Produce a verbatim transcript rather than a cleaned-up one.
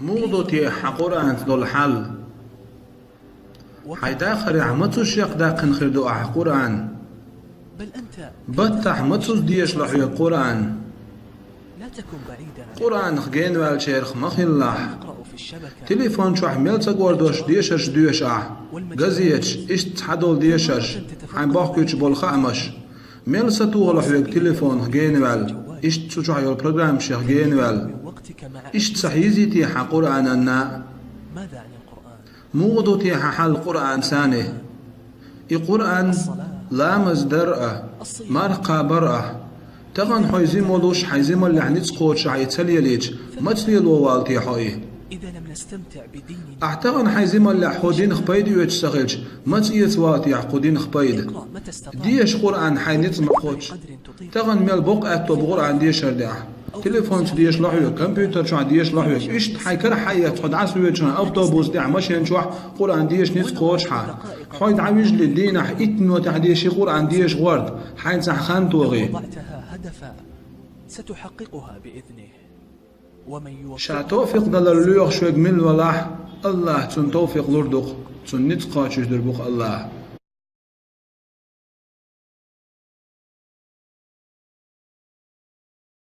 Муха ду те хьан Къуръанца долу хьал? Хьайн дахарехь мацу шех даьккхина хир ду ахь Къуръан? Баттахь мацуза дешалахь хьоьга Къуръан? Къуръанах генаваьллачарах ма хилалахь. Телефон чохь мел ца гӀордош дешарш доьшу ахь, газеташ, иштта цхьадолу дешарш, хьайн бохкуьйтуш болу хаамаш. Мел сатохалахь хьоьга телефонах генаваьлла, иштта цу чохь йолу программашех генаваьлла. Иштта ца хьийзийте хьан Къуръананна? Муха ду те хьан хьал Къуръанца? И Къуръан ламаз дар а, марха кхабар а. Тахана хьо и зин молуш, хьайн зин маллехь ницкъ кхочуш ахь и ца лелийча, маца лело валла те хьо и? Ахь тахана хьайн зин маллехь хьо динах пайда оьцуш ца хилча, маца эца валла те хьо кху динах пайда? Деша Къуръан хьайн ницкъ ма кхоччу. Тахана мел боккха аьтто бу Къуръан дешар де ахь. Телефонца дешалахь хьоьга, компьютер чохь дешалахь хьоьга, иштта хьайн карахь хьаэца хьо дӀасавоьдучу хенахь автобус тӀехь, машен чохь Къуръан деша ницкъ кхочуш хьан. Хьо дӀавижале дийнахь итт минотехь деши Къуръан деша гӀорта, хьайна цхьа хан тохий. Ша товфикъ далар лоьхуш верг милла валахь, АллахӀа цунна товфикъ лур ду-кх, цунна ницкъ кхочуьйтур бу-кх АллахӀа.